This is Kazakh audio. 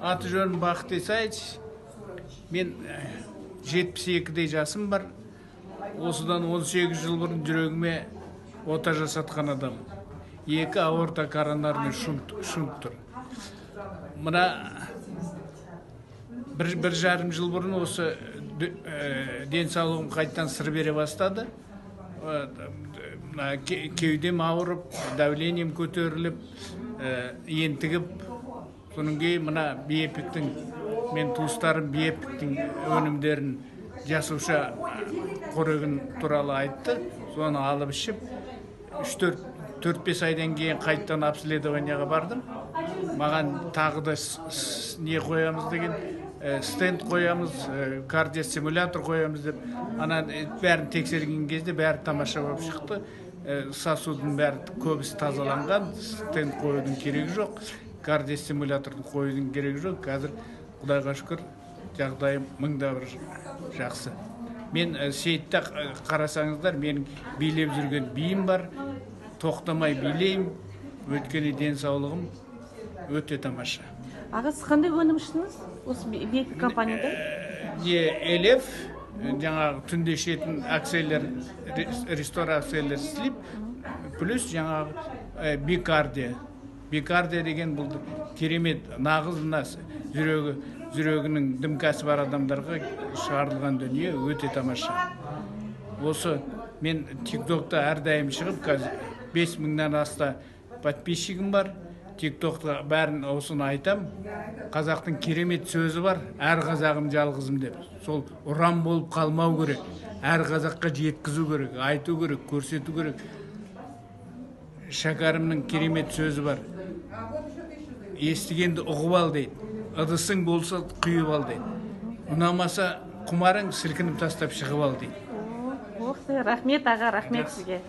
Аты жөнім Бақыт Исаевич. Мен 72-де жасым бар. Осыдан 18 жыл бұрын жүрегіме ота жасатқан адам. 2 аорта коронарный шунт тұр. Мына 1,5 жыл бұрын осы денсаулығым қайтадан сыр бере бастады. Мына кеудем ауырып, давлением көтеріліп, ентігіп, содан кейін мына Биэпиктің, мен туыстарым Биэпиктің өнімдерін жасуша қорегін туралы айтты. Соны алып ішіп, 4-5 айдан кейін қайтадан обследованияға бардым. Маған тағы да не қоямыз деген, стенд қоямыз, кардиостимулятор қоямыз деп. Ана бәрін тексерген кезде бәрі тамаша болып шықты. Сосудың бәрі көбісі тазаланған, стенд қоюдың керегі жоқ, кардиостимуляторды қоюдың керегі жоқ. Қазір Құдайға шүкір, жағдайым мыңда бір жақсы. Мен сейітте қарасаңыздар, менің билеп жүрген биім бар, тоқтамай билеймін, өйткені денсаулығым өте тамаша. Аға, сіз қандай өнім іштіңіз осы Биэпик компанияда? Элеф, жаңағы түнде ішетін акселер, рестор акселер слип, плюс жаңағы бикардия. Бикардия деген бұл керемет нағыз мына жүрегінің дімкасы бар адамдарға шығарылған дүние, өте тамаша. Осы мен ТикТокта әрдайым шығып, қазір 5000-нан аста подписчигім бар. ТикТокта бәрін осыны айтам. Қазақтың керемет сөзі бар, әр қазағым жалғызым деп. Сол ұран болып қалмау керек, әр қазаққа жеткізу керек, айту керек, көрсету керек. Шәкәрімнің керемет сөзі бар. Естігенді ұғып ал дейді, ыдысың болса құйып ал дейді, ұнамаса құмарың сілкініп тастап шығып ал дейді. Рахмет аға, рахмет сізге.